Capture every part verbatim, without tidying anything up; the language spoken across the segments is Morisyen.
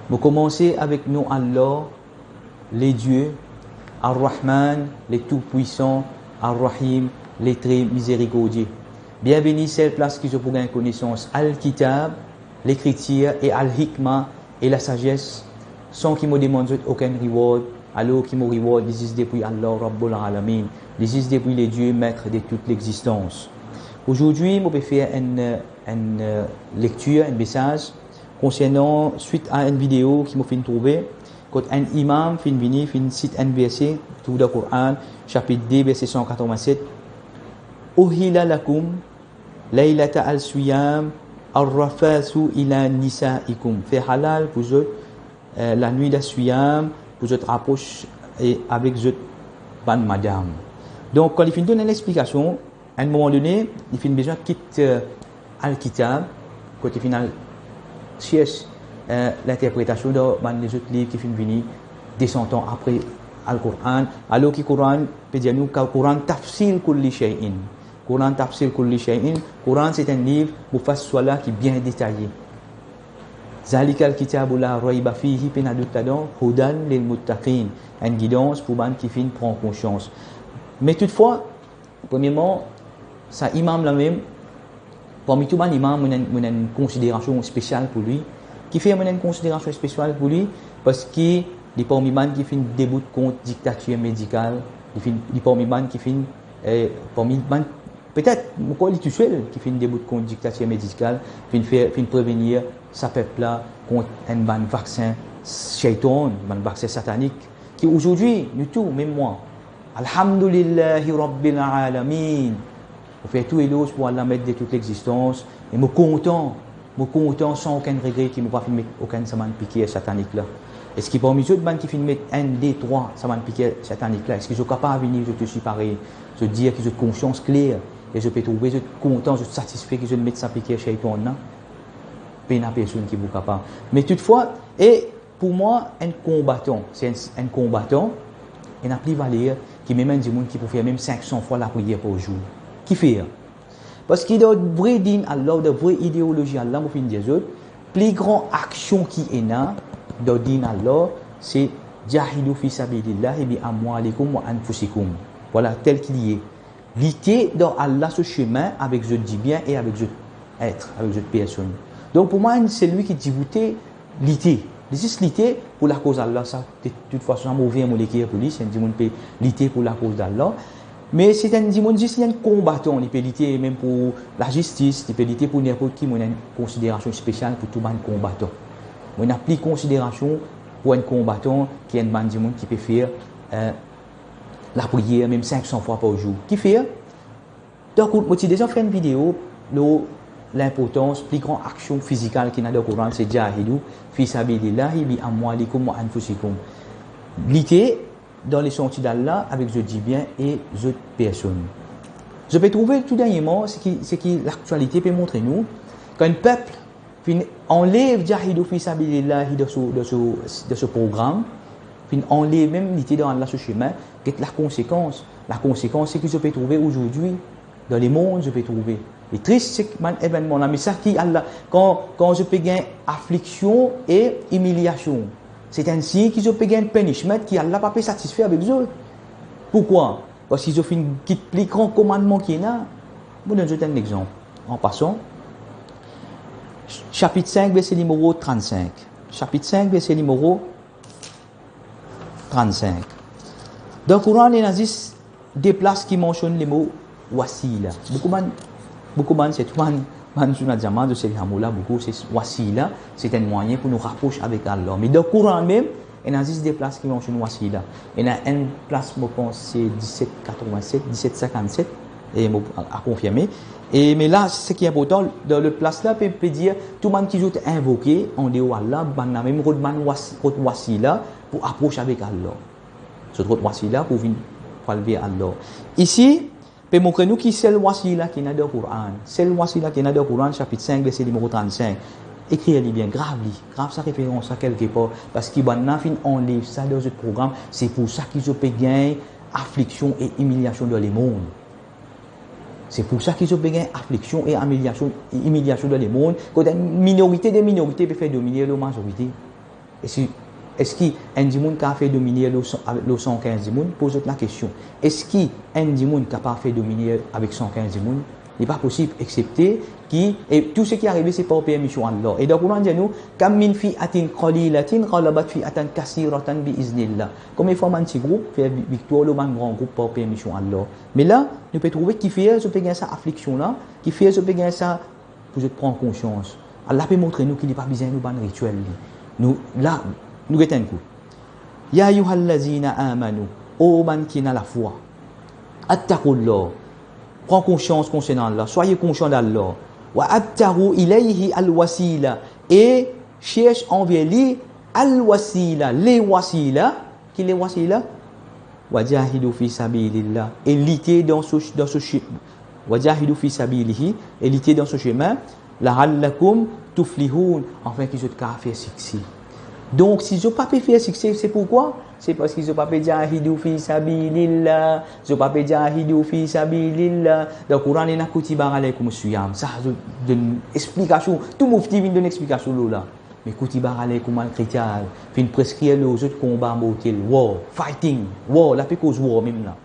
Mo koumanse avek nom Allah, le Dieu, Ar-Rahman, le Tout-Puissant, Ar-Rahim, le Très Miséricordieux. Bienveni sel plas ki zot pou gagn konesans Al-Kitab, lekritir, e Al-Hikma, e lasazes, san ki mo demann zot okenn reward, alor ki mo reward li zis depi Allah Rabbul Alamin, li zis depi le Dieu, maître de toute l'existence. Azordi, mo pe fer enn, enn, eh, lektir, enn mesaz konsernan, swit a enn video ki mo finn trouve, kot enn imam finn vini, finn sit enn verse, trouv dan Koran, sapit de, verse san katrovin-set, "Uhilla lakum laylata as-siyam ar-rafathu ila nisaikum." Fer halal pou zot, eh, lanwit a siyam, pou zot apros, eh, avek zot bann madam. Donk, kan li finn donn enn explikasion, a enn moman done, li finn bizin kit, eh, Al-Kitab, kot li finn al siers, eh, linterpretasion dan bann lezot liv ki finn vini de san an apre Al-Koran, alor ki Koran, pe dir nou, ka Koran tafsil kulli shay'in. Koran tafsil kulli shay'in, Koran se enn liv, Mufassala, ki bien detaye. Zalikal kitabu la rayba fihi, pena dout ladan, hudan lil muttaqin, enn gidans pou bann ki finn pran konsians. Me toutfwa, premierman, sa imam la mem, parmi tou bann imam, mo ena, mo ena enn konsiderasion spesial pou li. Kifer mo ena enn konsiderasion spesial pou li? Parski li parmi bann ki finn debout kont diktatir medikal, li finn, li parmi bann ki finn, eh, parmi bann, petet, mo krwar li tousel ki finn debout kont diktatir medikal, finn fer, finn prevenir sa pep la kont enn bann vaksin shaytan, bann vaksin satanik, ki azordi, nou tou, mem mwa, Alhamdulillahi Rabbil Alamin. Mo fer tou eloz pou Allah, Maître de toute l'existence, e mo kontan, mo kontan san okenn regre ki mo pa finn met okenn sa bann piker satanik la. Eski parmi zot bann ki finn met enn, de, trwa sa bann piker satanik la, eski zot kapav vini zot osi parey, zot dir ki zot konsians kler, e zot pe trouve zot kontan, zot satisfe ki zot met sa piker shaytan la? Pena personn ki pou kapav. Me toutfwa, e pou mwa, enn konbatan, se enn, enn konbatan, ena pli valer ki mem enn dimoun ki pou fer mem sink san fwa lapriyer par zour. Kifer? Parski dan vre din Allah, dan vre ideolozi Allah, mo finn dir zot, pli gran aksion ki ena dan din Allah, se jahidu fi sabilillahi bi amwalikum wa anfusikum. Vwala, tel ki li ye. Lite dan Allah so semin avek zot dibien e avek zot et, avek zot personn. Donk pou mwa, enn selwi ki diboute lite, li zis lite pou lakoz Allah, sa, de tout fason, sa mo ouvrir mo leker pou li, si enn dimoun pe lite pou lakoz Allah. Me si enn dimoun zis li enn konbatan, li pe lite mem pou lazistis, li pe lite pou ninport ki, mo ena enn konsiderasion spesial pou tou bann konbatan. Mo ena pli konsiderasion pou enn konbatan ki enn bann dimoun ki pe fer, eh, lapriyer mem sink san fwa par zour. Kifer? Donk, mo ti deza fer enn video lor linportans, pli gran aksion fizikal ki ena dan Koran, se jahidu fi sabilillahi bi amwalikum wa anfusikum. Lite dan lesanti Allah avek zot dibien e zot personn. Zot pe trouve tou derniereman, seki, seki laktialite pe montre nou, kan enn pep finn anlev jahidu fi sabilillahi dan so, dan so, dan so program, finn anlev mem lite dan Allah so semin, get lakonsekans. Lakonsekans, seki zot pe trouve azordi dan lemond, zot pe trouve. E tris, se bann evennman la, me sa ki Allah, kan, kan zot pe gagn afliksion e imiliasion, se enn sign ki zot pe gagn punishment, ki Allah pa pe satisfe avek zot. Poukwa? Parski zot finn kit pli gran komannman ki ena. Mo donn zot enn lexanp, an pasan. Sapit sink, verse nimero trannsink. Sapit sink, verse nimero trannsink. Dan Koran, ena zis de plas ki mansionn lemo wasila. Boukou bann, boukou bann, sirtou bann, bann Sunna Jamaa, zot se lamo la boukou, se wasila, se enn mwayin pou nou rapros avek Allah. Me dan Koran mem, ena zis de plas ki mansionn wasila. Ena enn plas, mo pans se diset katrovinset, diset sinkannset, e mo a, a konfirme. E, me la, seki inportan, dan lot plas la, pe, pe dir, tou bann ki zot invoke andeor Allah, bann la mem rod bann was-, rod wasila pou apros avek Allah. Zot rod wasila pou vinn, pou al ver Allah. Isi, pe montre nou ki sel wasila ki ena dan Koran. Sel wasila ki ena dan Koran, sapit sink, verse nimero trannsink. Ekrir li bien, grav li, grav sa referans la kelkepar, parski bann la finn anlev sa dan zot program, se pou sa ki zot pe gagn afliksion e imiliasion dan lemond. Se pou sa ki zot pe gagn afliksion e imiliasion, e imiliasion dan lemond, kot enn minorite de minorite pe fer domine lor mazorite. Eski, eski enn dimoun kapav fer dominer lor san, lor san kinz dimoun? Poz zot lakestion. Eski enn dimoun kapav fer dominer avek san kinz dimoun? Li pa posib, exsepte ki, e tou seki arive se par permision Allah. E dan Koran dir nou, "Kam min fi'atin qalilatin ghalabat fi'atan kasiratan bi iznillah." Konbien fwa bann ti group fer vi-, viktwar lor bann gran group par permision Allah. Me la, nou pe trouve kifer zot pe gagn sa afliksion la, kifer zot pe gagn sa, pou zot pran konsians. Allah pe montre nou ki li pa bizin nou bann ritiel li. Nou, la, nou get enn kou. Ya ayyuhallazina amanu, o bann ki ena lafwa. Attaqullah, pran konsians konsernan Allah, soyez conscients d'Allah. Wa abtaghu ilayhi al-wasila, e cherche envers li al-wasila, le wasila, ki le wasila? Wajahidu fi sabilillah, e lite dan so, dan so che-, wajahidu fi sabilihi, e lite dan so semin, la'allakum tuflihun, afin ki zot kapav fer sikse. Donk, si zot pa pe fer sikse, se poukwa? Se parski zot pa pe jahidu fi sabilillah, zot pa pe jahidu fi sabilillah. Dan Koran, ena kutiba alaykumus siyam. Sa, zot donn explikasion. Tou mufti vinn donn explikasion lor la. Me kutiba alaykumul qital, finn preskrir lor zot konba mortel, war, fighting, war, la pe koz war mem la.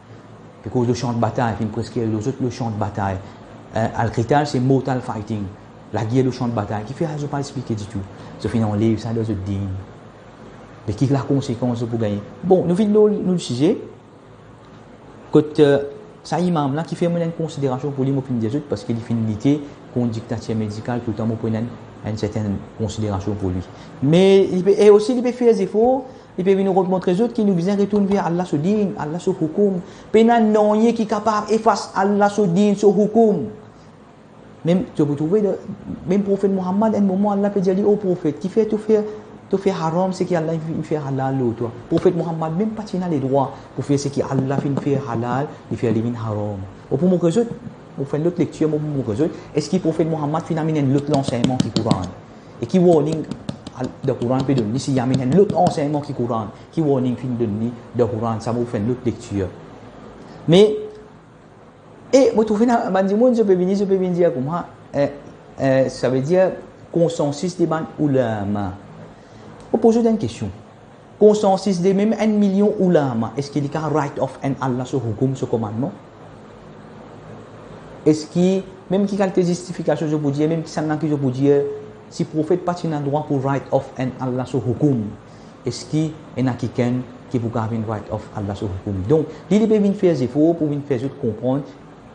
Pe koz le champ de bataille, finn preskrir lor zot le champ de bataille. Eh, al-qital, se mortal fighting. Lager le champ de bataille. Kifer zot pa explike ditou? Zot finn anlev sa dan zot din. Me ki lakonsekans zot pou gagne? Bon, nou finn lor nou size. Kot, eh, sa imam la, kifer mo ena enn konsiderasion pou li, mo finn dir zot, parski li finn lite kont diktatir medikal, toultan mo pou ena enn, enn sertenn konsiderasion pou li. Me li pe, e osi li pe fer zefor, li pe vinn rod montre zot ki nou bizin retourn ver Allah so din, Allah so houkoum. Pena nanye ki kapav efas Allah so din, so houkoum. Mem, to pou trouve, mem Profet Muhammad, enn moman, Allah pe dir li, "O Profet, kifer to fer, to fer haram seki Allah finn fer halal lor twa?" Profet Muhammad mem pa ti ena ledrwa pou fer seki Allah finn fer halal, li fer li vinn haram. Mo pou montre zot, mo fer enn lot lektir, mo pou montre zot, eski Profet Muhammad finn amenn enn lot lansegnman ki Koran? E ki warning al-, dan Koran pe donn li, si li amenn enn lot ansegnman ki Koran, ki warning finn donn li dan Koran, sa mo pou fer enn lot lektir. Me, E mo trouve ena bann dimoun, zot pe vini, zot pe vinn dir kouma, eh, eh, savedir konsansis de bann oulama. Mo poz zot enn kestion. Konsansis de mem enn milion oulama, eski li kapav write off enn Allah so houkoum, so komannman? Eski, mem ki kalite zistifikasion zot pou dir, mem kisannla ki zot pou dir, si Profet pa ti ena drwa pou write off enn Allah so houkoum, eski ena kikenn ki pou kapav vinn write off Allah so houkoum? Donk, li, li pe vinn fer zefor pou vinn fer zot konpran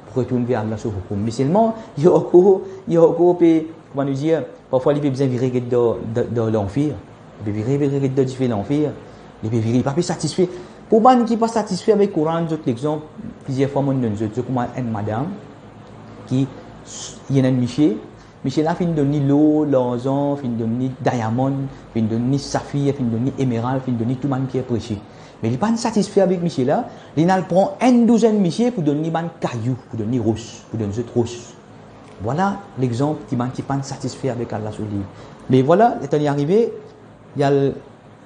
pou retourn ver Allah so houkoum. Me selman, li ankor, li ankor pe, kouma nou dir, parfwa li pe bizin vire get dan, dan, dan lanfer. Li pe vire, vire get dan dife lanfer. Li pe vire, li pa pe satisfe. Pou bann ki pa satisfe avek Koran, zot lexanp, plizier fwa mo donn zot, zot kouma enn madam ki, s-, li ena enn misie, misie la finn donn li lor, larzan, finn donn li diamond, finn donn li safir, finn donn li emeral, finn donn li tou bann pier presie. Me li pa'nn satisfe avek misie la, li'nn al pran enn douzenn misie pou donn li bann kayou, pou donn li ros, pou donn zot ros. Vwala lexanp ki bann ki pa'nn satisfe avek Allah so liv. Me vwala, letan li arive, li al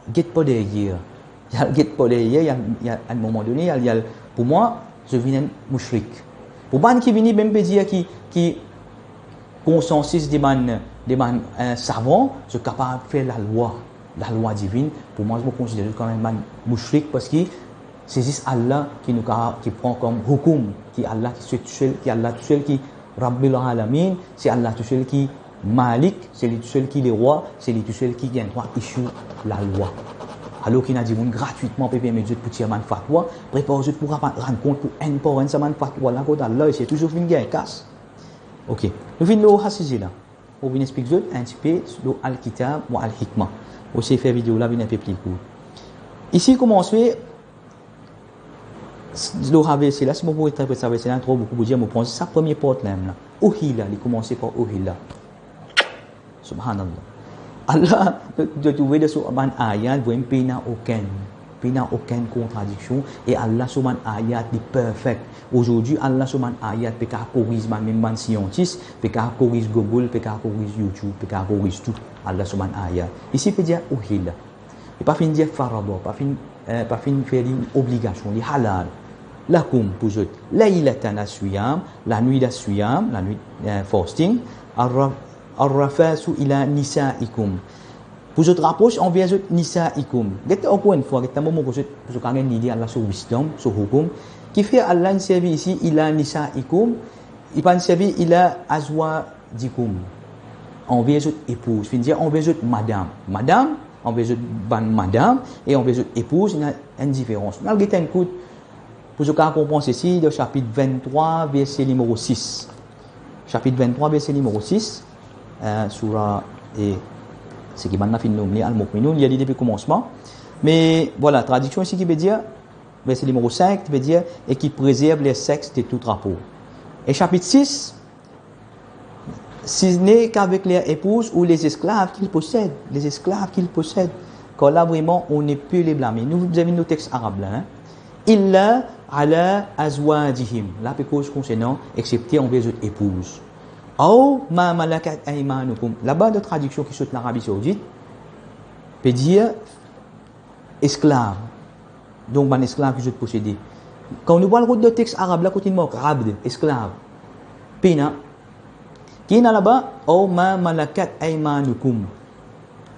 get par deryer. Li al get par deryer, li al, li al, a enn moman done, li al, li al, pou mwa, zot vinn enn moushrik. Pou bann ki vini mem pe dir ki, ki konsansis de bann, de bann, eh, savan, zot kapav fer lalwa, lalwa divin, pou mwa, mo konsider zot kouma enn bann moushrik, parski se zis Allah ki nou ka, ki pran kom houkoum, ki Allah ki se tousel, ki Allah tousel ki Rabbil Alamin, se Allah tousel ki Malik, se li tousel ki lerwa, se li tousel ki gagn drwa issue lalwa. Alor ki ena dimoun gratwitman pe permet zot pou tir bann fatwa, prepar zot pou ra-, rann kont pou enn par enn sa bann fatwa la kot Allah, e sirtou zot finn gagn kas. Ok, nou finn lor sa size la. Mo vinn explik zot enn tipe lor Al-Kitab wa Al-Hikmah. Mo sey fer video la vinn enn pe pli kour. Isi, kouma se lor sa verse la, si mo pou interpret sa verse la, tro boukou pou dir, mo pran sa premie part la mem la. Uhilla, li koumanse par uhilla. Subhanallah. Allah, to, to trouve dan so bann ayat, vremem pena okenn, pena okenn kontradiksion, e Allah so bann ayat, li perfect. Azordi, Allah so bann ayat pe kapav koriz bann, mem bann siantis, pe kapav koriz Google, pe kapav koriz YouTube, pe kapav koriz tou. Allah so bann ayat. Isi pe dir uhilla. Li pa finn dir farada, pa finn, eh, pa finn fer li obligasion, li halal. Lakum, pou zot. Laylatan as-siyam, lanwit as-siyam, lanwit, eh, fasting. Arra-, arrafathu ila nisaikum. Pou zot rapros anver zot nisaikum. Get ankor enn fwa, get mo, mo pou zot, pou zot kapav gagn lide Allah so wisdom, so houkoum. Kifer Allah inn servi isi ila nisaikum, li pa'nn servi ila azwajikum, anver zot epouz. Finn dir anver zot madam. Madam, anver zot bann madam, e anver zot epouz, ena enn diferans. Nou al get enn kout, pou zot kapav konpran sesi, dan sapit venntrwa, verse nimero sis. Sapit venntrwa, verse nimero sis, eh, soura, e seki bann la finn nom li Al-Mu'minun, li ale depi komansman. Me vwala, tradiksion isi ki pe dir, verse nimero sink, ki pe dir, e ki prezerv ler sex de tou trapo. E sapit sis, si n'est qu'avec leur épouse ou les esclaves qu'ils possèdent, les esclaves qu'ils possèdent. Kan la, vremem, on ne peut les blâmer. Nou bizin vinn lor text arab la, hein. Illa ala azwajihim. La pe koz konsernan, excepté anver zot epouz. Aw ma malakat aymanukum. Laba, dan tradiksion ki sort Larabi Saoudit, pe dir esklav. Donk, bann esklav ki zot posede. Kan nou pral rod dan text arab la, kot inn mark abd, esklav, pena. Ki ena laba, aw ma malakat aymanukum.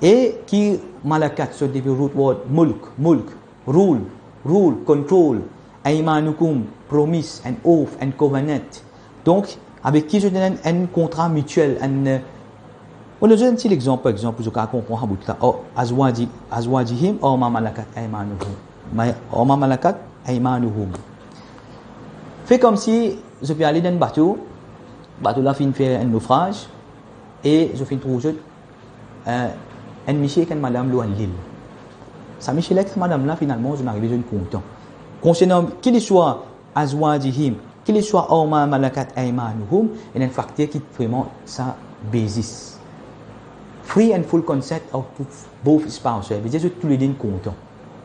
E ki malakat, so the root word mulk, mulk, rule, rule, control, aymanukum, promise, an oath, an covenant. Donk, avek ki zot ena enn, enn kontra mitiel, enn, eh, mo donn zot enn ti lexanp, par exanp, pou zot kapav konpran sa bout la. Aw azwaji-, azwajihim, aw ma malakat aymanuhum. Ma-, aw ma malakat aymanuhum. Fer koumsi zot pe ale dan enn bato, bato la finn fer enn nofraz, e zot finn trouv zot, eh, enn misie ek enn madam lor enn lil. Sa misie la ek sa madam la, finalman, zot inn arive, zot inn kontan. Konsernan ki liswa azwajihim, ki liswa aw ma malakat aymanuhum, ena enn fakter ki vremem sa basis. Free and full consent of both spouses. Vedir zot toulede inn kontan.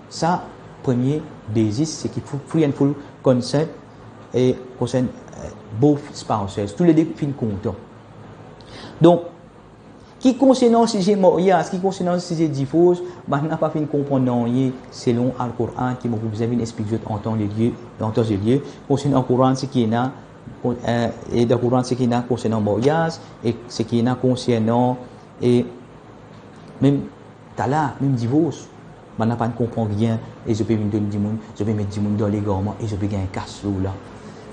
Sa premie basis, se ki fou-, free and full consent, e konsern, eh, both spouses. Toulede finn kontan. Donk, ki konsernan size maryaz, ki konsernan size divors, bann la pa finn konpran nanye selon Al-Koran ki mo pou bizin vinn explik zot an tan e lie, an tan e lie. Konsernan Koran, seki ena, eh, e dan Koran, seki ena konsernan maryaz, e seki ena konsernan, e mem talak, mem divors. Bann la pa'nn konpran rien, e zot pe vinn donn dimoun, zot pe met dimoun dan legarman, e zot pe gagn kas lor la.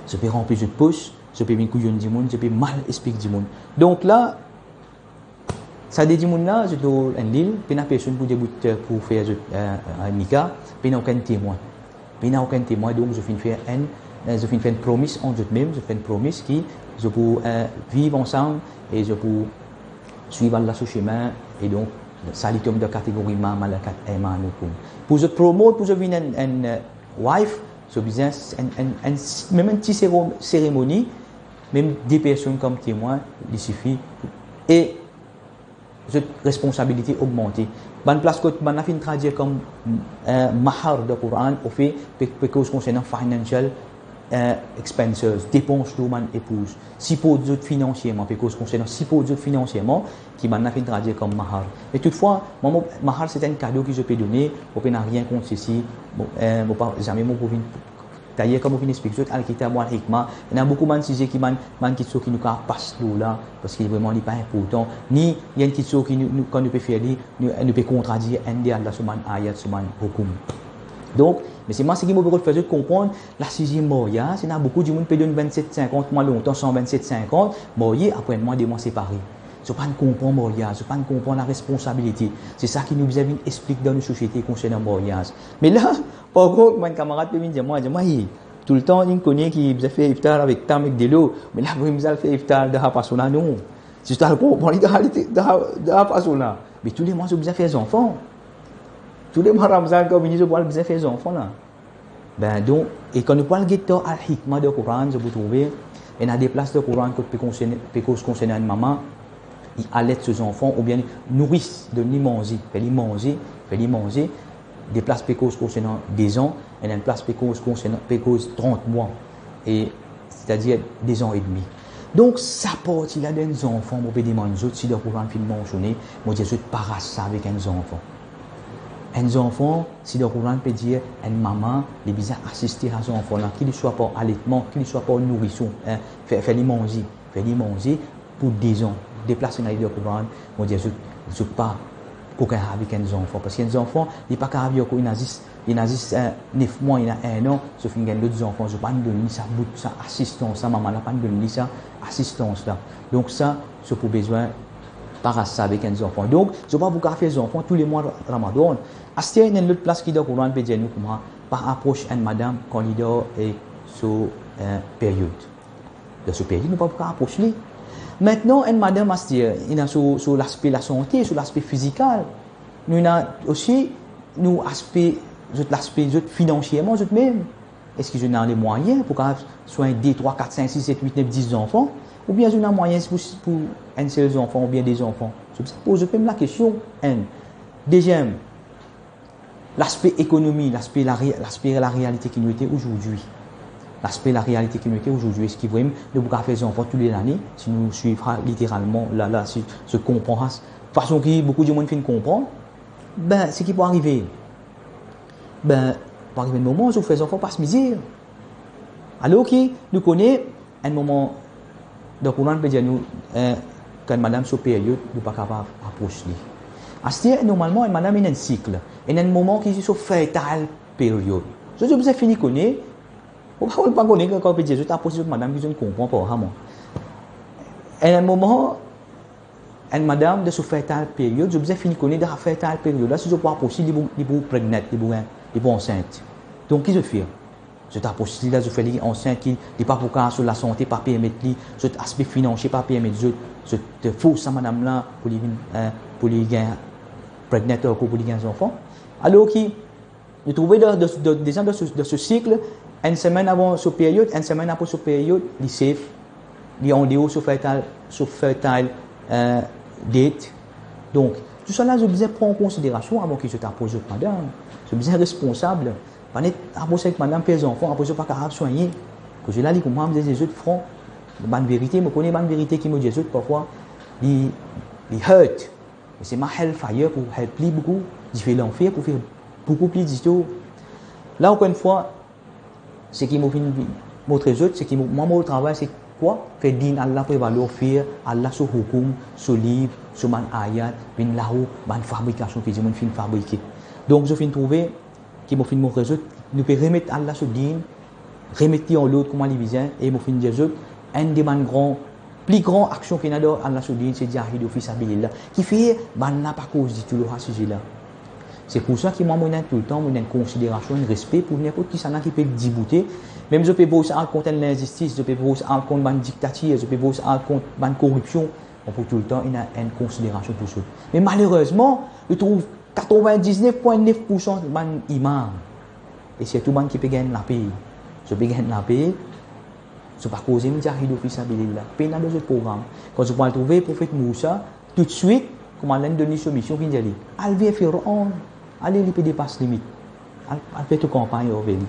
Zot pe ranpli zot pos, zot pe vinn kouyonn dimoun, zot pe mal explik dimoun. Donk la, sa de dimoun la, zot lor enn lil, pena personn pou debout, eh, pou fer zot, eh, eh, nika, pena okenn temwin. Pena okenn temwin, donk zot finn fer enn, eh, zot finn fer enn promis ant zot mem, zot fer enn promis ki zot pou, eh, viv ansam e zot pou swiv Allah so semin, e donk sa li tom dan kategori ma malakat aymanukum. Pou zot promote, pou zot vinn enn, enn, eh, wife, zot bizin enn, enn, enn, mem enn ti sero-, seremoni, mem de personn kom temwin, li sifi. E zot responsabilite ogmante. Bann plas kot bann la finn tradir kom, eh, mahar dan Koran, anfet, pe, pe koz konsernan financial, eh, expenses, depans lor bann epouz. Siport zot finansierman, pe koz konsernan siport zot finansierman, ki bann la finn tradir kom mahar. Me toutfwa, mwa, mo, mahar se enn kado ki zot pe done, mo pena rien kont sesi, mo, eh, mo pa, zame mo pou vinn Dayer, kouma mo finn explik zot, Al-Kitab wal Hikma, ena boukou bann size ki bann, bann kiksoz ki nou kapav pas lor la, parski vremem li pa inportan, ni li enn kiksoz ki nou, nou, kan nou pe fer li, nou, nou pe kontradir enn de Allah so bann ayat, so bann houkoum. Donk, me selman seki mo pe fer zot konpran, la size maryaz, ena boukou dimoun pe donn vennset sinkant mwa lontan, san vennset sinkant, marye, apre enn mwa, de mwa separe. Zot pa'nn konpran maryaz, zot pa'nn konpran laresponsabilite. Se sa ki nou bizin vinn explik dan nou sosiete konsernan maryaz. Me la, par kont, mo enn kamarad pe vinn dir mwa, dir mwa, "Hey, toultan inn kone ki bizin fer iftar avek tam ek delo, me la vremem bizin al fer iftar dan sa fason la, non. Si to al konpran li dan, dan, dan sa fason la, me toulemwa zot bizin fer zanfan. Toulemwa Ramzan kan vini, zot pou al bizin fer zanfan la." Be, donk, e kan nou pou al get dan Al-Hikma dan Koran, zot pou trouve, ena de plas dan Koran kot pe konsern-, pe koz konsernan enn mama, li alet so zanfan, oubien li nouris, donn li manze, fer li manze, fer li manze. De plas pe koz konsernan de zan, ena enn plas pe koz konsernan, pe koz trant mwa, e, setadir de zan edmi. Donk, sa parti la dan enn zanfan, mo pe demann zot si dan Koran finn mansione, mo dir zot pa ras sa avek enn zanfan. Enn zanfan, si dan Koran pe dir enn mama, li bizin asiste sa zanfan la, ki li swa par aletman, ki li swa par nourison, eh, fer, fer li manze, fer li manze pou de zan. De plas ena li dan Koran, mo dir zot, zot pa, kokin avek enn zanfan, parski enn zanfan, li pa kapav ankor, ena zis, ena zis, eh, nef mwa, ena enn an, so finn gagn lot zanfan, so pa'nn donn li sa bout, sa asistans, sa mama la pa'nn donn li sa asistans la. Donk sa, so pou bizin pa ras sa avek enn zanfan. Donk, so pa pou kapav fer zanfan tou le mwa Ramadan. Aster, ena enn lot plas ki dan Koran pe dir nou kouma pa apros enn madam kan li dan ek so, eh, period. Dan so period, nou pa pou kapav apros li. Aster, enn madam aster, ena so, so laspe lasante, so laspe fizikal. Nou ena osi nou aspe, zot laspe, zot finansierman, zot mem. Eski zot ena lemwayin pou kapav swagn de, trwa, kat, sink, sis, set, wit, nef, dis zanfan? Oubien zot ena mwayin pou, pou enn sel zanfan oubien de zanfan? Zot bizin poz zot mem lakestion, enn. Deziem, laspe ekonomi, laspe lare-, laspe larealite ki nou ete azordi. Laspe larealite ki nou ete azordi, eski vremem nou pou kapav fer zanfan tou le lane, si nou swiv sa literalman, la, la, si, si nou konpran sa, fason ki boukou dimoun finn konpran, be, seki pou arive, be, pou arive enn moman, zot fer zanfan pas mizir. Alor ki nou kone, enn moman, dan Koran pe dir nou, eh, kan madam so period, nou pa kapav apros li. Aster, normalman, enn madam ena enn sik, ena enn moman ki so fertile period. So, zot bizin fini kone, ou pa, ou pa kone kan, kan pe dir zot apros zot madam ki zot konpran pa, ha, mwa. Ena enn moman, enn madam dan so fertile period, zot bizin fini kone dan sa fertile period la, si zot pou apros li, li pou, li pou pregnant, li pou, li pou ansint. Donk, ki zot fer? Zot apros li la, zot fer li ansint, ki li pa pou kapav, so lasante pa permet li, zot aspe finansie pa permet zot, zot fors sa madam la pou li vinn, eh, pou li gagn pregnant ankor, pou li gagn zanfan. Alor ki, nou trouve dan, dan, dan, deza dan so, dan so sik, enn semenn avan so period, enn semenn apre so period, li safe, li andeor so fertile, so fertile, eh, date. Donk, tousala zot bizin pran an konsiderasion avan ki zot apros zot madam. Zot bizin responsab. Pa net apros ek madam fer zanfan, apre zot pa kapav swagne. Koze la, li kouma, mo dir zot fran, bann verite, mo kone bann verite ki mo dir zot, parfwa, li, li hurt. Me se ma hellfire pou hurt pli boukou, dife lanfer pou fer boukou pli ditor. La, ankor enn fwa, seki mo finn montre zot, seki mo, mwa, mo travay, se kwa? Fer din Allah prevalor, fer Allah so houkoum, so liv, so bann ayat, vinn lao bann fabrikasion ki dimoun finn fabrike. Donk, zot finn trouve, ki mo finn montre zot, nou pe remet Allah so din, remet li an lord kouma li bizin, e mo finn dir zot, enn de bann gran, pli gran aksion ki ena dan Allah so din, se jahidou fi sabilillah. Kifer bannla pa koz ditou lor sa size la. Se pou sa ki mwa, mo ena toultan, mo ena enn konsiderasion, enn respe pou ninport kisannla ki pe diboute. Mem zot pe voy sa al kont enn linzistis, zot pe voy sa al kont bann diktatir, zot pe voy sa al kont bann koripsion, mo pou toultan ena enn konsiderasion pou zot. Me malerezman, nou trouv katrevin-diznef pwin nef poursan bann imam, e sirtou bann ki pe gagn lape, zot pe gagn lape, zot pa koze jahidou fi sabilillah. Pena dan zot program. Kan zot pou al trouve Profet Mousa, toutswit, kouma Alla donn li so mision, finn dir li, al ver Firaon, ale, li pe depas limit. Al, al fer to kanpagn avek li.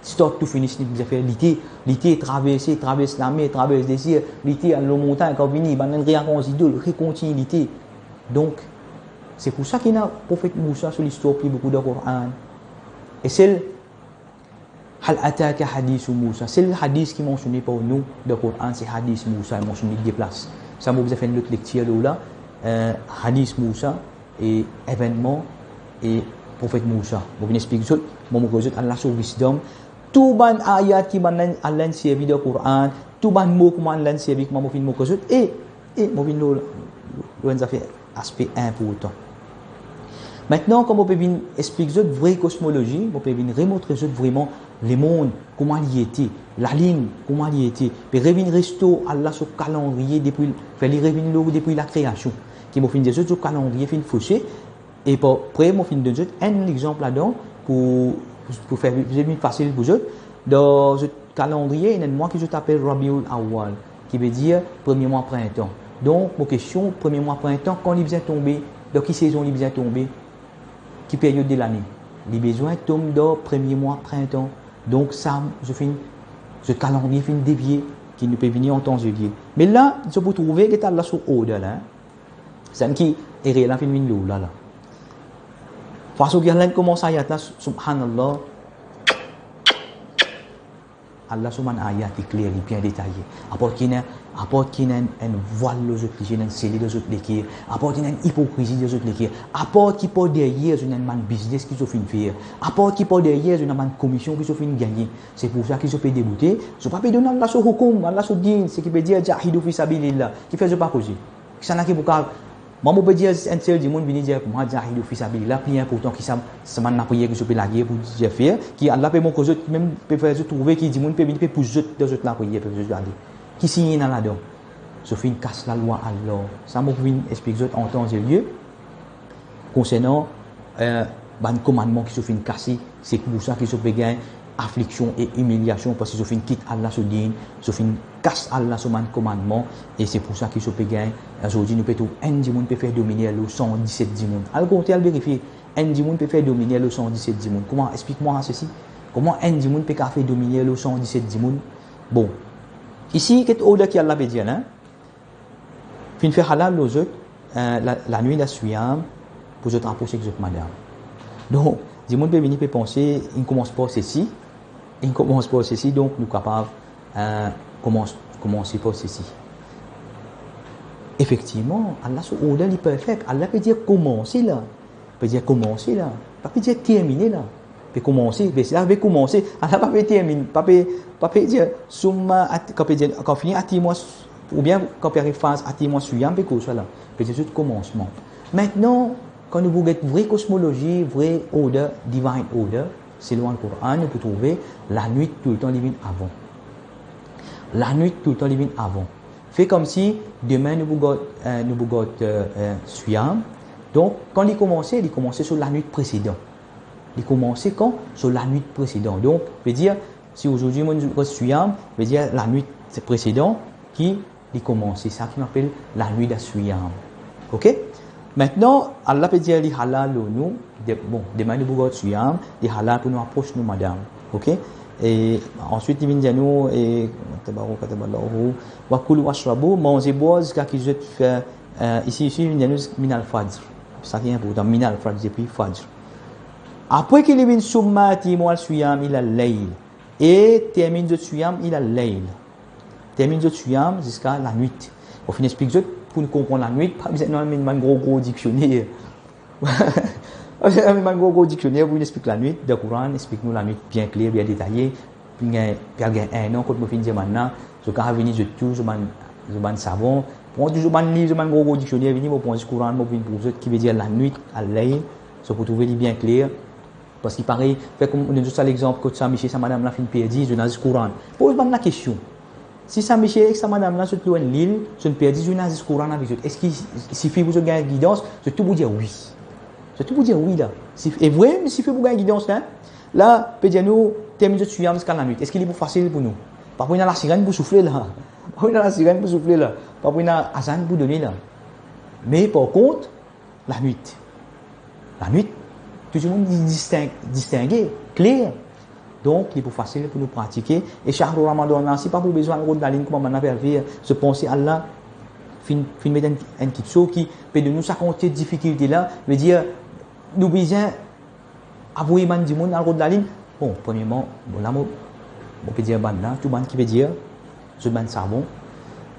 Start to finish, li bizin fer lite, lite, traverse, travers lamer, travers dezir, lite, al lor montagn, kan vini, bann rearanz idol, rekontign lite. Donk, se pou sa ki ena Profet Mousa so listwar pli boukou dan Koran. E sel, hal ataka hadith Mousa, sel hadis ki mansione par nou dan Koran, se hadis Mousa, mansione de plas. Sa, mo bizin fer enn lot lektir lor la, eh, hadis Mousa e evennman e Profet Mousa. Mo vinn explik zot, mo montre zot Allah so wisdom, tou bann ayat ki bann la, Allah servi dan Koran, tou bann mo kouma Allah servi, kouma mo finn montre zot, e, e mo vinn lor, lor enn zafer aspe inportan. Aster, kan mo pe vinn explik zot vre kosmolozi, mo pe vinn remontre zot vreman lemond, kouma li ete, lalinn, kouma li ete, pe revinn restor Allah so kalandriye depi, fer li revinn lor depi lakreasion. Ki mo finn dir zot, so kalandriye finn fose, e apre mo finn donn zot enn lexanp ladan pou, pou fer vinn fasil pou zot. Dan zot kalandriye, ena enn mwa ki zot apel Rabiul Awwal, ki vedir premie mwa printan. Donk, mo kestion, premie mwa printan, kan li bizin tonbe, dan ki sezon li bizin tonbe, ki period de lane? Li bizin tonbe dan premie mwa printan. Donk, sa, zot finn, zot kalandriye finn devie, ki nou pe vini an tan zelie. Me la, zot pou trouve, get Allah so order la, hein. Sa ki erer la finn vinn lor la, la. Fason ki Allah komans ayat la, subhanallah, Allah so bann ayat, li kler, li bien detaye. Apar ki ena Apart ki ena enn, enn vwal lor zot lizie, ena enn sele dan zot leker, apart ki ena enn ipokrizi dan zot leker, apart ki par deryer zot ena enn bann biznes ki zot finn fer, apart ki par deryer zot ena bann komision ki zot finn gagne, se pou sa ki zot pe deboute, zot pa pe donn Allah so houkoum, Allah so din, seki pe dir, "Jahidu fi sabilillah." Kifer zot pa koze? Kisannla ki pou kav Mwa mo pe dir enn sel dimoun vini dir pou mwa, "Jahidu fi sabilillah", pli inportan ki sa, sa bann lapriyer ki zot pe lage pou dir fer, ki Allah pe montre zot, mem pe fer zot trouve ki dimoun pe vini, pe pous zot dan zot lapriyer, pe pous zot ale. Ki sign ena ladan? Zot finn kas lalwa Allah. Sa mo pou vinn explik zot an tan e lie, konsernan, eh, bann komannman ki zot finn kase, se pou sa ki zot pe gagn afliksion e imiliasion, parski zot finn kit Allah so din, zot finn kas Allah so bann komannman, e se pou sa ki zot pe gagn. Azordi nou pe trouv enn dimoun pe fer dominer lor san diset dimoun. Al konte, al verifie, enn dimoun pe fer dominer lor san diset dimoun. Kouma, explik mwa sesi? Kouma enn dimoun pe kav fer dominer lor san diset dimoun? Bon, isi, get order ki Allah pe dir la, finn fer halal lor zot, eh, la, lanwit a siyam, pou zot apros ek zot madam. Donk, dimoun pe vini, pe panse, inn koumans par sesi, inn koumans par sesi, donk nou kapav, eh, koumans, koumanse par sesi. Efektivman, Allah so order li perfek. Allah pe dir koumanse la. Pe dir koumanse la. Pa pe dir termine la. Pe koumanse, be sa pe koumanse. Allah pa pe termine, pa pe, pa pe dir, summa at-, kan pe dir, kan fini atimmu as-, oubien kan pe ariv faz atimmu as-siyam, pe koz sa la. Pe dir zis koumansman. Aster, kan nou pou get vre kosmolozi, vre order, divine order, selon Al-Koran, nou pou trouve lanwit toultan li vinn avan. Lanwit toultan li vinn avan. Fer koumsi demin nou pou gard, eh, nou pou gard, eh, eh, siyam. Donk, kan li koumanse, li koumanse so lanwit presedan. Li koumanse kan? So lanwit presedan. Donk, pe dir, si azordi mo gard siyam, pe dir lanwit presedan ki li koumanse, sa ki nou apel lanwit a siyam. Ok? Aster, Allah pe dir li halal lor nou, de, bon, demin nou pou gard siyam, li halal pou nou apros nou madam. Ok? E answit, li vinn dir nou, e, tabarak, tabarak, wa kulu washrabu, manze, bwar, ziska ki zot fer, eh, isi, isi, li vinn dir nou minal fajr. Sa ki inportan, minal fajr, depi fajr. Apre ki li vinn summa atimmu as-siyam ilal layl. E terminn zot siyam ilal layl. Terminn zot siyam ziska lanwit. Mo finn explik zot, pou nou konpran lanwit, pa bizin nou al met bann gro, gro diksioner. Pa bizin al met bann gro, gro diksioner pou nou explik lanwit. Dan Koran, explik nou lanwit bien kler, bien detaye. Pou gagn, pou al gagn enn an, kot mo finn dir bann la, zot kapav vini zot tou, zot bann, zot bann savan. Pran tou zot bann liv, zot bann gro, gro diksioner, vini, mo pran zis Koran, mo vinn prouv zot ki vedir lanwit, al-layl. Zot pou trouve li bien kler. Parski parey, fer kouma mo donn zot sa lexanp, kot sa misie, sa madam la finn perdi, zot ena zis Koran. Poz bann la kestion. Si sa misie ek sa madam la, zot lor enn lil, zot perdi, zot ena zis Koran avek zot, eski sifi pou zot gagn gidans? Zot tou pou dir wi. Zot tou pou dir wi la. Sif-, e vre, sifi pou gagn gidans la. La, pe dir nou, terminn zot siyam ziska lanwit. Eski li pou fasil pou nou? Pa pou ena lasirenn pou soufle la. Pa pou ena lasirenn pou soufle la. Pa pou ena azan pou done la. Me par kont, lanwit. Lanwit, tou dimoun li disting-, distinge, kler. Donk, li pou fasil pou nou pratike. E shahru Ramadan la, si pa pou bizin al rod lalinn kouma bann la pe al fer, zot panse Allah finn, finn met enn, enn kitsoz ki pe donn nou sa kantite difikilte la, vedir, nou bizin avoy bann dimoun al rod lalinn. Bon, premierman, bon, la mo, mo pe dir bann la, tou bann ki pe dir, zot bann savan,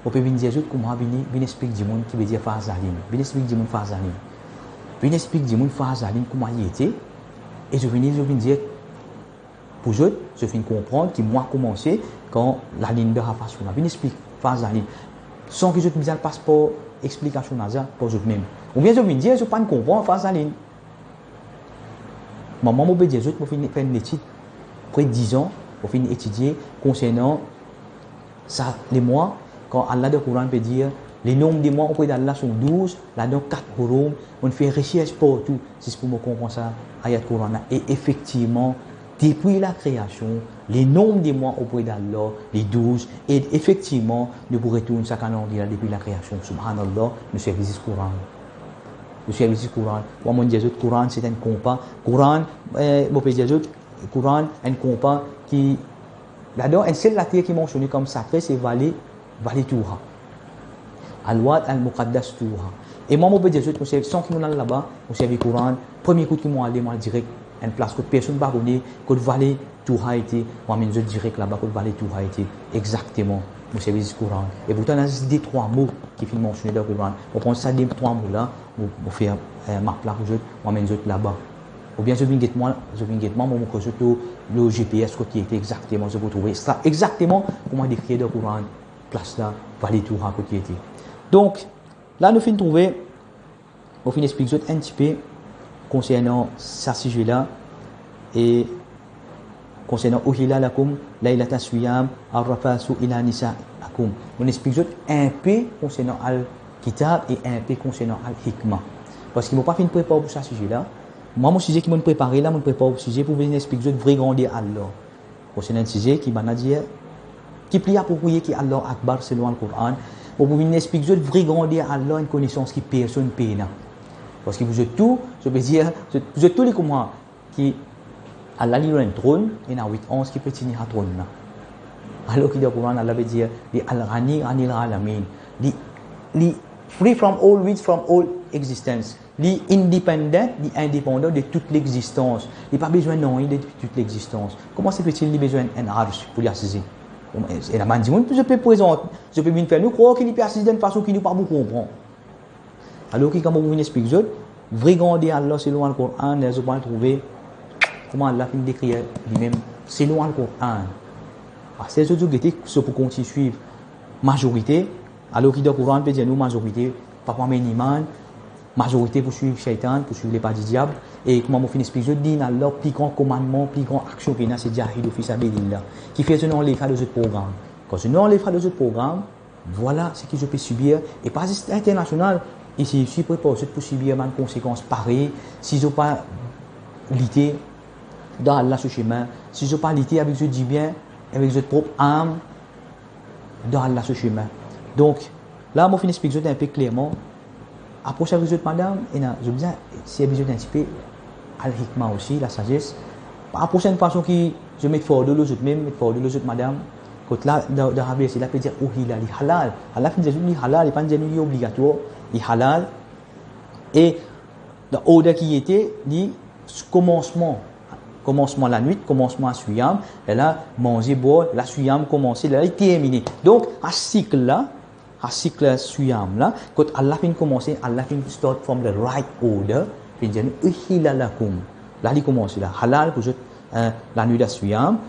mo pe vinn dir zot kouma vinn, vinn explik dimoun ki vedir farz lalinn. Vinn explik dimoun farz lalinn. Vinn explik dimoun farz lalinn kouma li ete. E zot vini, zot vinn dir pou zot, zot finn konpran ki mwa koumanse kan lalinn dan sa fason la. Vinn explik farz lalinn. San ki zot bizin al pas par explikasion laza par zot mem. Oubien zot vinn dir zot pa'nn konpran farz lalinn. Mwa, mo pe dir zot, mo finn fer enn letid, pre dizan, mo finn etidie konsernan sa lemwa, kan Allah dan Koran pe dir, le nom des mois auprès d'Allah sont douze, ladan kat Hurum, mo'nn fer resers partou, zis pou mo konpran sa ayat Koran la. E efektivman, depi lakreasion, le nom des mois auprès d'Allah, li douz, e efektivman, nou pou retourn sa kalandriye la depi lakreasion. Subhanallah, nou servi zis Koran. Nou servi zis Koran. Mwa, mo'nn dir zot, Koran, se enn konpa. Koran, eh, mo pe dir zot, Koran, enn konpa ki, ladan, enn sel later ki mansione kom sakre, se Wadi, Wadi Tuwa. Al-Wadi al-Muqaddas Tuwa. E mwa, mo pe dir zot, mo servi, san ki mo'nn al laba, mo servi Koran, premie kout ki mo ale, mo al direk enn plas kot personn pa kone, kot Wadi Tuwa ete, mo amenn zot direk laba kot Wadi Tuwa ete, exakteman. Mo servi zis Koran. E pourtan, ena zis de trwa mo ki finn mansione dan Koran. Mo pran sa de trwa mo la, mo, mo fer, eh, map la pou zot, mo amenn zot laba. Oubien zot vinn get mwa, zot vinn get mwa, mo, mo montre zot lor, lor G P S kot li ete exakteman, zot pou trouve sa exakteman kouma dekrir dan Koran, plas la, vale tour kot li ete. Donk, la nou finn trouve, mo finn explik zot enn tipe konsernan sa size la, e konsernan uhilla lakum laylata siyam arrafasu ila nisaikum. Mo explik zot inpe konsernan al kitab e inpe konsernan al hikma. Parski mo pa finn prepar pou sa size la. Mwa, mo size ki mo prepare la, mo prepar size pou vinn explik zot vre grander Allah. Konsernan size ki bann la dir, ki pli apropriye ki Allah Akbar selon Al-Koran, mo pou vinn explik zot vre grander Allah, enn konesans ki personn pena. Parski pou zot tou, zot pe dir, zot, pou zot tou li kouma ki Allah li lor enn tronn, ena wit anz ki pe tini sa tronn la. Alor ki dan Koran, Allah pe dir, li Al-Ghani, Ghanil Alamin. Li, li free from all, rich from all existence. Li independent, li indepandan de tout lexistans. Li pa bizin nanye de tout lexistans. Kouma se fetil li bizin enn arsh pou li asize? Ena bann dimoun, zot pe prezant, zot pe vinn fer nou krwar ki li pe asize dan enn fason ki nou pa pou konpran. Alor ki kan mo pou vinn explik zot vre grander Allah selon Al-Koran, ler zot pou al trouve kouma Allah finn dekrir limem selon Al-Koran. Aster zot, zot gete, zot pou kontign swiv mazorite, alor ki dan Koran pe dir nou mazorite pa pou amenn iman, mazorite pou swiv Shaytan, pou swiv lepa didiab. E kouma mo finn explik zot, dinn Allah, pli gran komannman, pli gran aksion ki ena, se jahidu fi sabilillah. Kifer zot inn anlev sa dan zot program? Kan zot inn anlev sa dan zot program, vwala seki zot pe sibir, e pa zis internasional, isi, isi, prepar zot pou sibir bann konsekans parey, si zot pa lite dan Allah so semin, si zot pa lite avek zot dibien, avek zot prop arm, dan Allah so semin. Donk, la mo finn explik zot inpe klerman, apros avek zot madam, ena, zot bizin servi zot inpe al hikma osi, lasazes. Pa apros enn fason ki zot met fardo lor zot mem, met fardo lor zot madam. Kot la, dan, dan sa verse la pe dir, uhilla, li halal. Allah finn dir zot li halal, li pa dir nou li obligatwar, li halal. E dan order ki ete, li komansman, komansman lanwit, komansman siyam, lerla manze, bwar, la siyam komanse, lerla li termine. Donk, sa sik la, sa sik la siyam la, kot Allah finn komanse, Allah finn start from the right order, finn dir nou, uhilla lakum. La li komanse la, halal pou zot, eh, lanwit a siyam,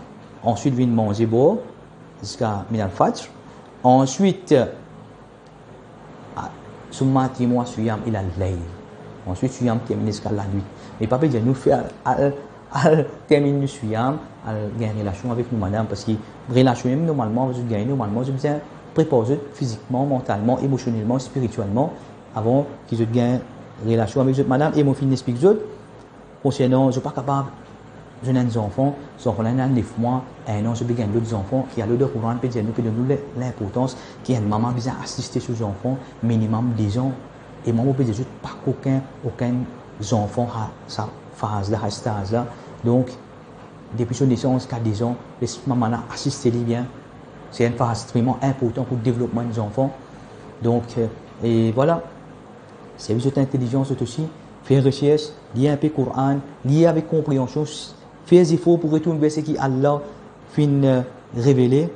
answit vinn manze, bwar, ziska minal fajr, answit, eh, ah, summa atimmu siyam ilal layl. Answit, siyam termine ziska lanwit. Me pa pe dir nou fer al, al, al termine nou siyam, al gagn relasion avek nou madam, parski relasion mem normalman, zot gagn normalman, zot bizin prepar zot fizikman, mantalman, emosionelman, spiritielman, avan ki zot gagn relasion avek zot madam. E mo finn explik zot, konsernan zot pa kapav zwenn enn zanfan, zanfan la ena nef mwa, enn an, zot pe gagn lot zanfan, ki alor dan Koran pe dir nou, pe donn nou le-, linportans ki enn mama bizin asiste so zanfan minimem de zan. E mwa, mo pe dir zot, pa kokenn, okenn zanfan a sa faz la, a staz la. Donk, depi so nesans ziska de zan, les mama la asiste li bien. Se enn faz extrememan inportan pou devlopman enn zanfan. Donk, eh, e vwala. Servi zot intelizans zot osi, fer resers, lir inpe Koran, lir avek konpreansion, s-, fer zefor pou retourn ver seki Allah finn, eh, revele.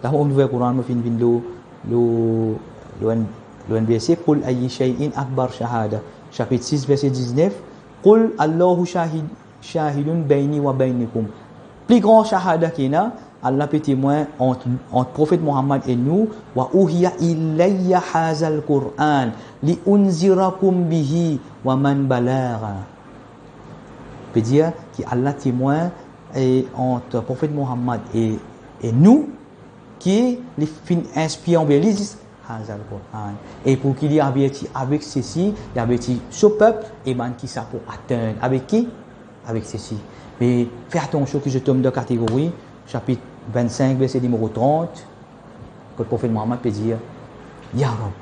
La mo ouver Koran, mo finn vinn lor, lor, lor enn, lor enn verse, "Qul ayyu shay'in akbar shahada", sapit sis, verse diznef, "Qul Allahu shahid, shahidun bayni wa baynakum." Pli gran shahada ki ena, Allah pe temwin ant, ant Profet Muhammad e nou, "Wa uhiya ilayya hazal Qur'an li unzirakum bihi wa man balagha." Pe dir ki Allah temwin, e, ant Profet Muhammad e, e nou, ki li finn inspir anver li zis hazal Qur'an. E pou ki li averti avek sesi, li averti so pep e bann ki sa pou atenn. Avek ki? Avek sesi. Me fer atansion ki zot tom dan kategori, sapit vennsink, verse nimero trant, kot Profet Muhammad pe dir, "Ya Rabb,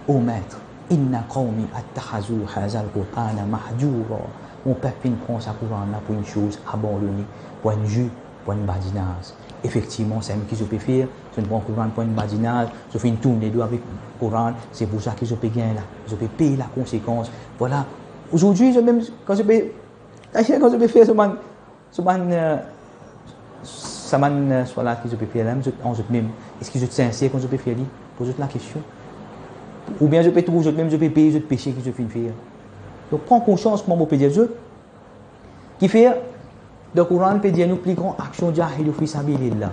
o Met, inna qawmi attakhazu hazal Qur'ana mahjura." Mo pep finn pran sa Koran la pou enn soz abandone, pou enn zwe, pou enn badinaz. Efektivman, samem ki zot pe fer, zot pran Koran pou enn badinaz, zot finn tourn ledo avek Koran, se pou sa ki zot pe gagn la, zot pe pey lakonsekans. Vwala. Ozordi, zot mem, kan zot pe, kan zot pe fer so bann, so bann, eh, Sa bann, eh, swala ki zot pe fer la, zot, an zot mem, eski zot sinser kan zot pe fer li? Poz zot lakestion. Oubien zot pe trouv zot mem, zot pe pey zot pese ki zot finn fer. Donk, pran konsians kouma mo pe dir zot. Kifer, dan Koran pe dir nou pli gran aksion jahidu fi sabilillah.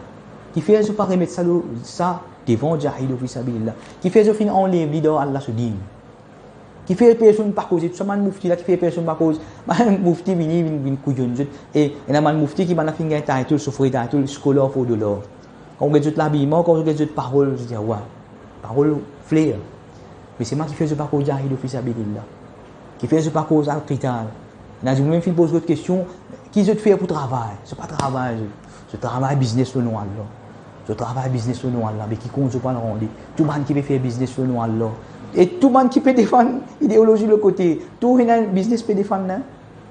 Kifer zot pa remet sa, lo, sa devan jahidu fi sabilillah? Kifer zot finn anlev li dan Allah so din? Kifer personn pa koze? Tou sa bann mufti la, kifer personn pa koz? Bann mufti vini, vinn, vinn kouyonn zot. E ena bann mufti ki bann la finn gagn title, souffre title, scholar for dollar. Kan ou get zot labiman, kan ou get zot parol, zot dir, "Wa, parol fler." Me selman kifer zot pa koz jahidu fi sabilillah? Kifer zot pa koz al-qital? Ena dimoun mem finn poz zot kestion, ki zot fer pou travay? Zot pa travay, zot, zot travay biznes lor non Allah. Zot travay biznes lor non Allah, be ki kont zot pou al rande? Tou bann ki pe fer biznes lor non Allah. E tou bann ki pe defann ideolozi lot kote, tou ena biznes pe defann la.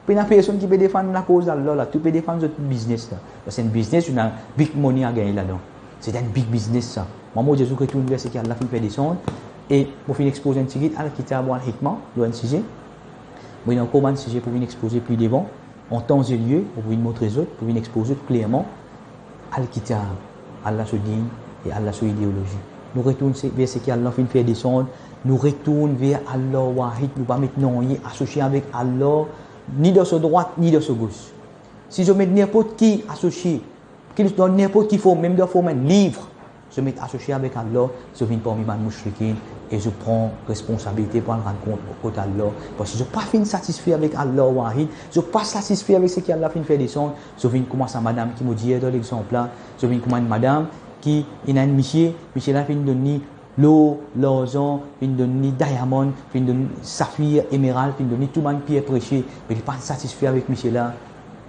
Pena personn ki pe defann lakoz Allah la, tou pe defann zot biznes la. Parski enn biznes, ena big money a gagne ladan. Se enn big biznes sa. Mwa, mo dir zot retourn ver seki Allah finn fer desann, e mo finn expoz enn tigit al-kitab wal-hikma, lor enn size. Mo ena ankor bann size pou vinn expoze pli devan, an tan e lie, pou vinn montre zot, pou vinn expoz zot klerman al-kitab, Allah so din e Allah so ideolozi. Nou retourn se, ver seki Allah finn fer desann, nou retourn ver Allah wahid, nou pa met nanye asosie avek Allah, ni dan so drwat, ni dan so gos. Si zot met ninport ki asosie, ki dan ninport ki form, mem dan form enn liv, zot met asosie avek Allah, zot vinn parmi bann moushrikin e zot pran responsabilite pou al rann kont kot Allah. Parski zot pa finn satisfe avek Allah wahid, zot pa satisfe avek seki Allah finn fer desann, zot vinn kouma sa madam ki mo dir dan lexanp la, zot vinn kouma enn madam ki ena enn misie, misie la finn donn li lor, larzan, finn donn li diamond, finn donn li safir, emeral, finn donn li tou bann pier presie, me li pa satisfe avek misie la,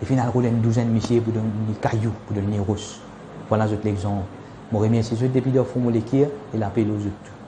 li finn al rod enn douzenn misie pou donn li kayou, pou donn li ros. Vwala zot lexanp. Mo remersie zot depi dan fon mo leker e lape lor zot tou.